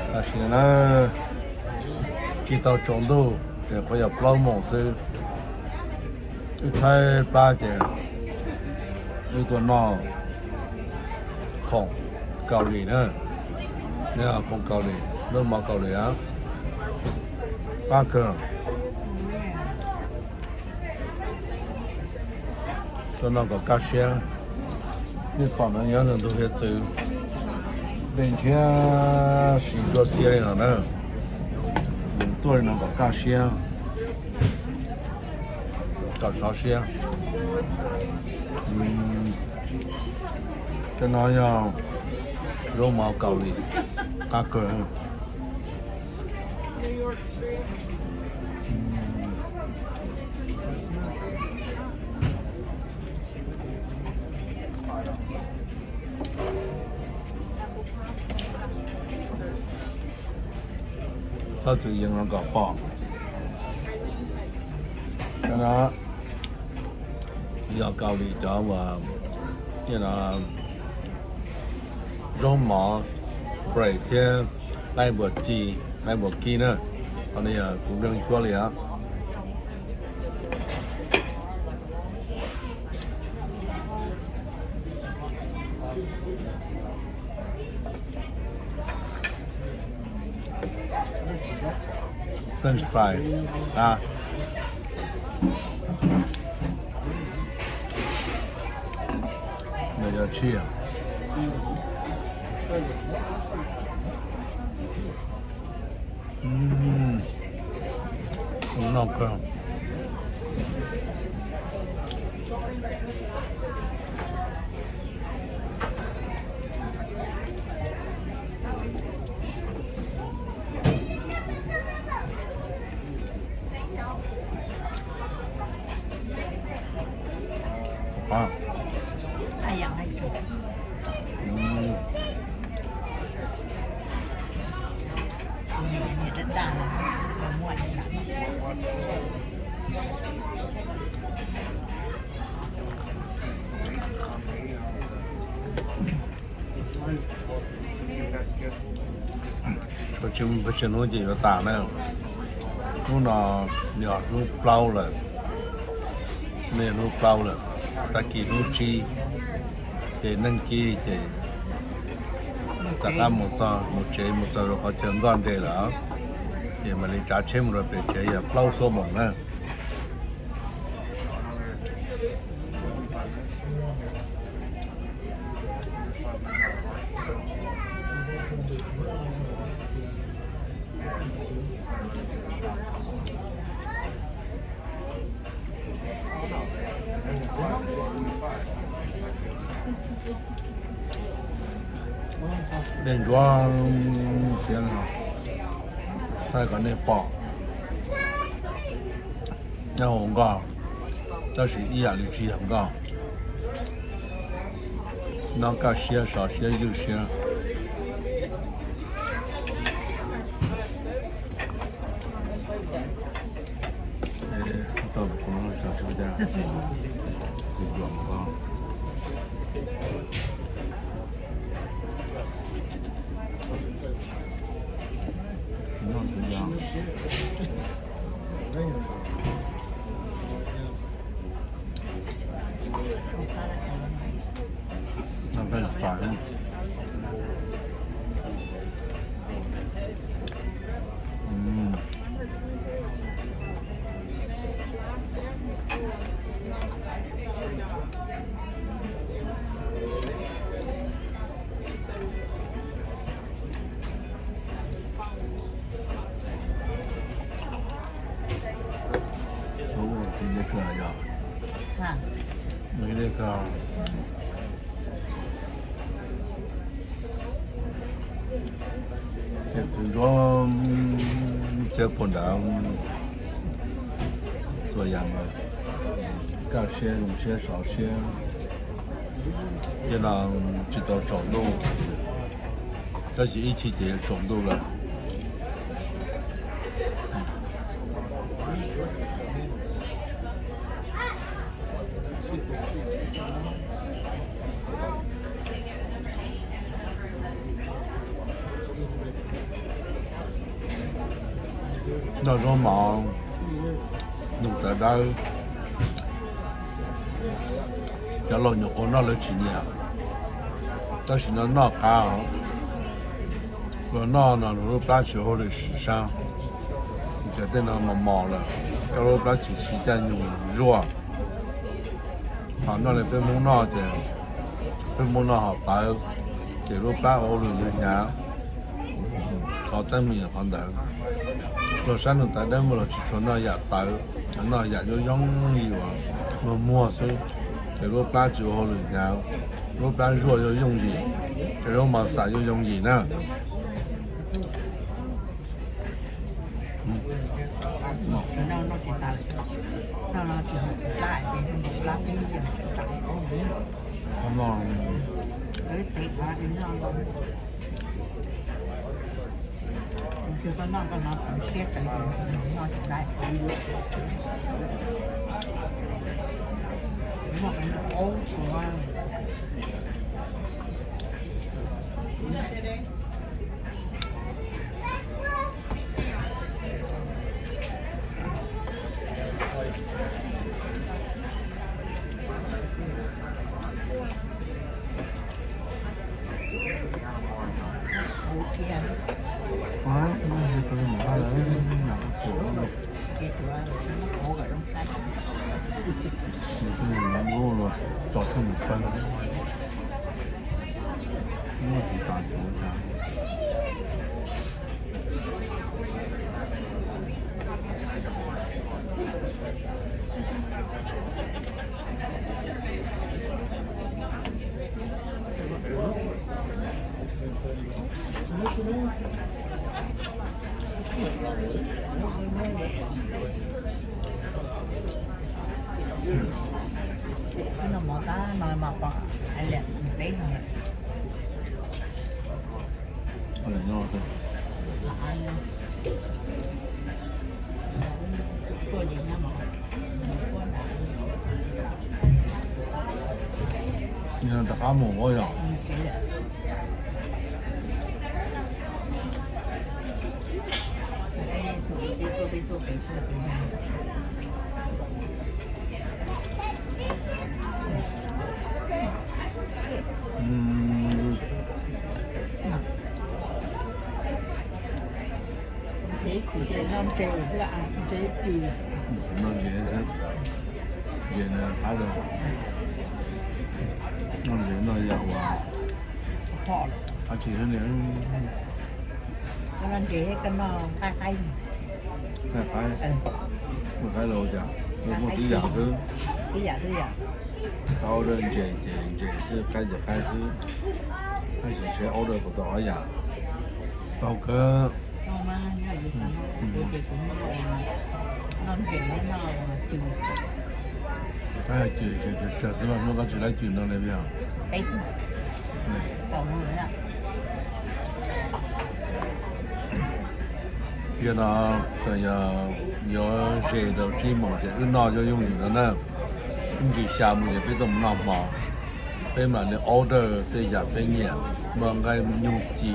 Tam sim no na, tsis tau tsaus ntuj, tseem qhuav yog plaub moos xwb. Wb tshaib plab ces wb tuaj noj khoom Kaus Lim na. Nyob khoom Kaus Lim, lub mov Kaus Lim, qab kawg. Tuaj noj kom kaj siab. Nej pom no nyob ntug hiav txwv, dej ntshiab siv ntsuab xiab li no na. Tuaj li no kom kaj siab, kom sov siab. Cov no yog lub mov Kaus Lim, qab kawg. Txhob txwm yees no kom pom. Cov no yog Kaus Lim cov uas zaub mov, bread thiab qaib npua ci, qaib npua kib na. Qhov no yog kuv nkeeg cuab li os. French fry a, nws yog tshia. Noj kawg. Tshuav tsib hnub ces yuav tas na. Hnub no yog hnub plaub lawm, no yog hnub plaub lawm, tag kis hnub tsib ces neeg kib ces rov qab mus txog, mus tsev, mus txog rau qhov chaw nkoj nres lawm, ces mam li tsav tsheb mus rau pem tsev yog plaub xuab moos na. Dej ntsuab siab no, thaij kom nej pom. Nyob hauv nkoj, tab sis ib yam li tsis yog nkoj. Noj kaj siab, sov siab, ywj siab. Tus dej kawg yog, dej kawg. Tej txiv ntsuab xiab puag nrad, txhua yam mas kaj siab zoo siab sov siab. Yog no tsis tau tsaus ntuj, tab sis ib chim ces yuav tsaus ntuj lawm. Noj zaub mov, nug tawv dawb, cov laus nyuam qhuav noj lawv tsis nyiam, tab sis no noj qab os. Luag noj no luag lub plab tsis ua hauj lwm sab, ces tej no mos mos lawm, koj lub plab tsis siv caij nyoog zuaj. Ho noj li peb Hmoob noj ces peb Hmoob noj hom tawv, ces lub plab ua hauj lwm hnyav hnyav, qhov teeb meem qhov ntawd. Luag sab nug tawv dawb mas luag tsis tshua noj yam tawv, noj yam yooj yooj yim uas luag muag xwb, ces lub plab tsis ua hauj lwm hnyav, lub plab zuaj yooj yooj yim, ces lub mos xam yooj yooj yim na. Tso tshuaj mus pawg, muaj tus tas tsuav cas. Rov qab mus ua yog. Noj ntses, ntses no qab, noj ntses noj yam uas qab tsis, ntses noj nqaij qaib, nqaij qaib, nqaij qaib los cas, muaj tib yam xwb. Tau order ntses ces ntses xwb, qaib ces qaib xwb, tab sis tseem order puas tau ob yam. Tau kawg. Qaib cws tsawg xwb mas hnub koj tsis laib cws no li os. Yog no tseem yog yuav ze rau tsib moos ces wb noj yooj yooj yim no na. Ib ntsis xya mus ces peb tuaj mus noj hmo, peb mam li order tej yam peb nyiam, muaj nqaij nyuj ci,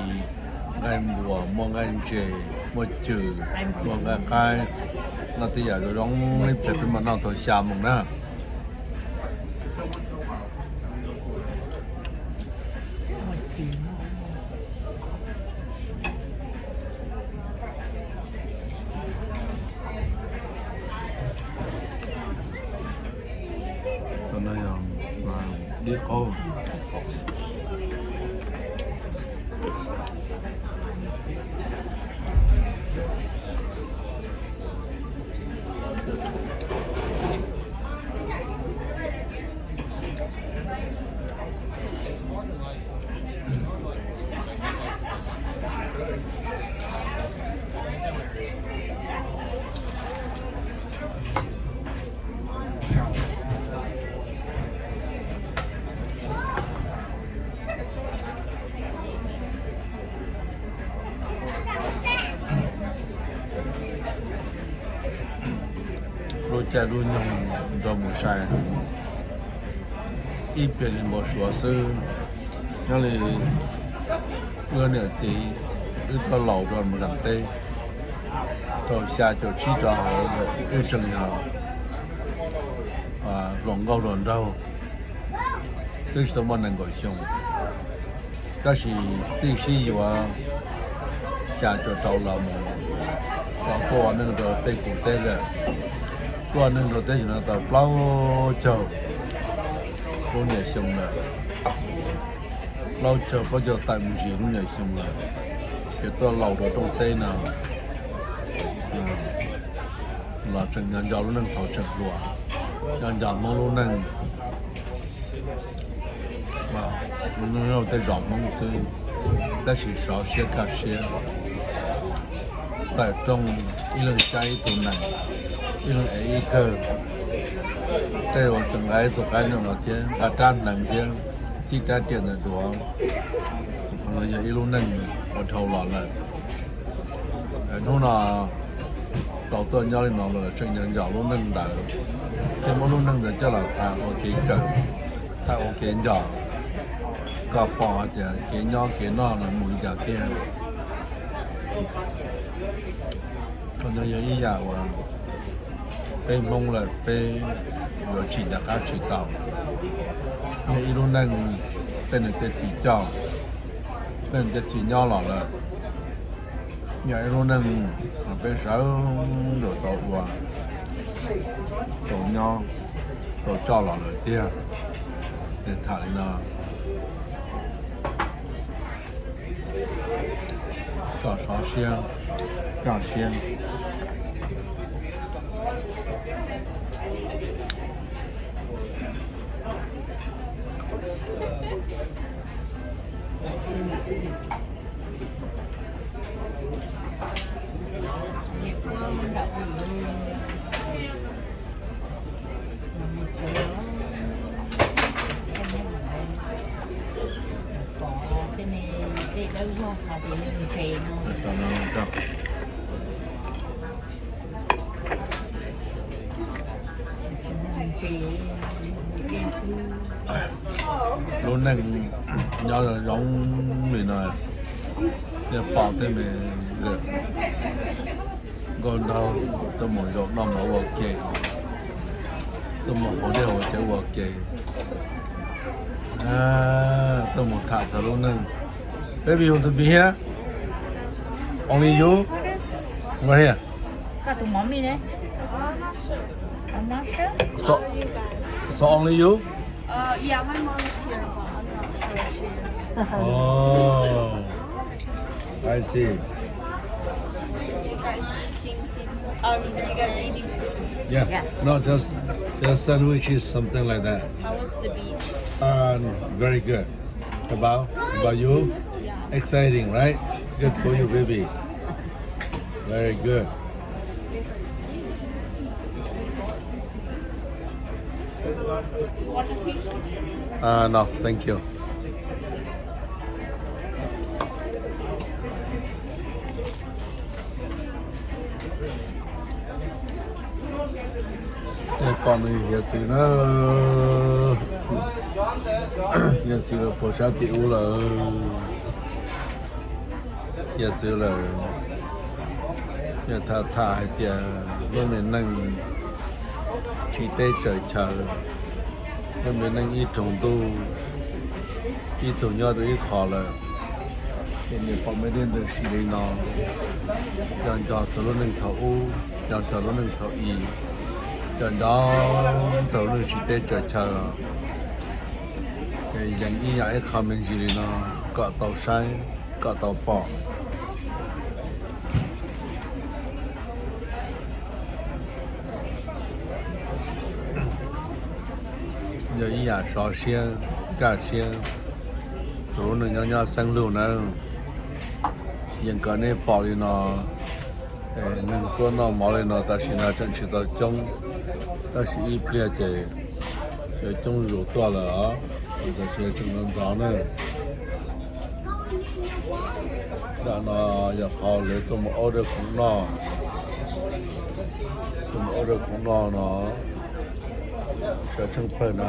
nqaij npuas, muaj nqaij ntses, muaj cws, muaj nqaij qaib, noj tej yam zoo zoo ib pliag peb mam noj thaum xya moos na. Tus no yog dib qaub. Lub caij lub nyoog nrog mus sai, ib pliag li npau suav xwb. Nyob li wb niam txiv, wb tau laus rau mus nram teb, Thaum xya caum tsib rau hauv wb tseem yog hluas nkauj hluas nraug, twb tsis tau muaj nees nkaum xyoo, tab sis txij sib yuav xya caum rau los mus, los tuaj ua neej rau peb kuv teb lawm, tuaj ua neej rau teb chaws no tau plaub caug lub niam xyoo lawm, plaub caug plaub caug tawm me ntsis lub niam xyoo lawm, ces tuaj laus rau rooj teb no los tseem nco nco lub neej thaum tseem hluas, nco nco Hmoob lub neej, tej zos Hmoob xwb, tab sis sov siab kaj siab, tawm rooj ib leeg cab ib tug nees, ib leeg ev ib kawg, tej uas tseem nqa ib tug qaib nyuj no thiab nqa rab hneev thiab txib rab riam ntawm duav, yog ib lub neej ua dhau los lawm. Hnub no tau tuaj nyob li no los tseem nco nco lub neej ntawd, thiab muab lub neej ntawd coj los tham ua kev kawm, tham ua kev nco, kom pom hais tias kev nyob kev noj no mus li cas tiag. Qhov no yog ib yam uas peb Hmoob lawm peb yuav tsis nco qab tsis tau. Yog ib lub neej tej niam tej txiv coj, tej niam tej txiv nyob los lawm, yog ib lub neej uas peb sawv daws tau ua, tau nyob, tau coj los lawm tiag. Ces tham li no, kom sov siab, kaj siab. Lub neej nyob zoo li no, nej pom tej me nkauj nraug tuaj mus zaum noj mov ua ke, tuaj mus haus dej haus cawv ua ke, tuaj mus tham txog lub neej. Baby, you want to be here? Only you? Right here. Got to mommy there. I'm not sure. So, so only you? Uh, yeah, my mom is here, but I'm not sure if she is. Oh, I see. You guys eating pizza? Um, you guys eating food? Yeah. Yeah. No, just, just sandwiches, something like that. How was the beach? Um, very good. About, about you? Yeah. Exciting, right? Good for you, baby. Very good. Uh, no, thank you. Pom nws hiav txwv na, hiav txwv los puag sab tim ub lawm. Hiav txwv lawm, yog tham tham hais tias lub me neej tsis teb tsaws chaw, lub me neej ib tsoom ntuj, ib tug nyob rau ib qho lawm, ces nws pom me dej ntawd sis li no, yog nco txog lub neej thaum ub, yog txog lub neej thaum i, yog nco txog lub neej tsis teb tsaws chaw los, ces yeej ib yam ib qho me ntsis li no kom tau saib, kom tau pom. Yog ib yam sov siab, kaj siab, tus lub neej nyob nyob xeeb lug nawb. Yeej kom nej pom li no, neeg tuaj noj mov li no tam sim no tseem tsis tau coob, tab sis ib pliag ces yuav coob zus tuaj lawm os, tam sim tseem ntxov ntxov na. Nram no yog qhov lawv tuaj mus order khoom noj, tuaj mus order khoom noj no, sawv tsheej pawg na.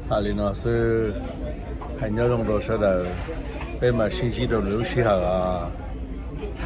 Hais li no xwb, hais nyob zoo rau sawv daws, peb mam sib ntsib rau lwm lub sij hawm os.